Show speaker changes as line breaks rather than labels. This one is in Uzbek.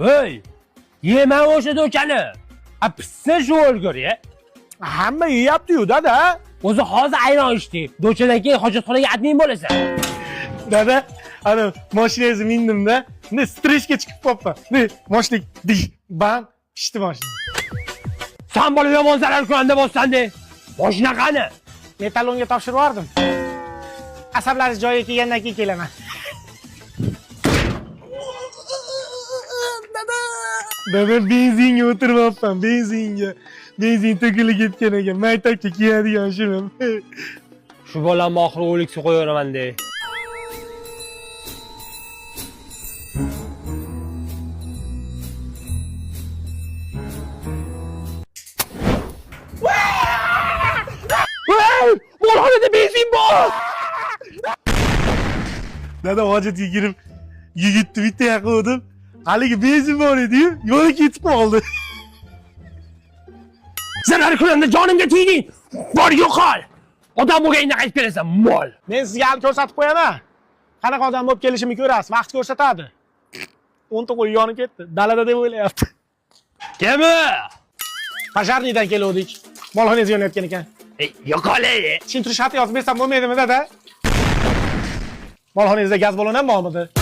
Hey, yema o'sha do'chani. A pishsin shu o'lgur ya.
Hamma yeyapti-yu, dada.
O'zi hozir ayron ichdik. Do'chadan keyin hojatxonaga admin bo'lasan.
Dada, ana mashinangizni mindimda, ne streshga chiqib qolibman. Ne mashina dish bang pishdi mashina.
San bola yomon zarar ko'randa bossan de. Boshina qani?
Metalonga topshirib yubordim. Asablaringiz joyiga kelgandan keyin kelaman. Dada benzinga o'tiribman, benzinga. Benzin to'kilib ketgan ekan. Maktabga kiyadigan shimim.
Shu bolamni oxiri o'liksa qo'yaveraman de. Voy! Molxonada benzin bor!
Dada hojatga kirib yigitni bitta yaqin haligi benzin bor edi-yu, yo'li ketib qoldi.
Zarar ko'randa jonimga tegding. Bor yo'qol. Odam bo'lganingda qaytib kelasan, mol.
Men sizga hali ko'rsatib qo'yaman. Qanaqa odam bo'lib kelishimni ko'rasiz, vaqt ko'rsatadi. O'nta qo'y yonib ketdi. Dalada deb o'ylayapti.
Kimi?
Пожарныйdan keluvdik. Molxonangiz yonayotgan ekan.
Ey, yo'qol ey.
Tushuntirish xati yozib bersam bo'lmaydimi, dada? Molxonangizda gaz balon ham bormidi?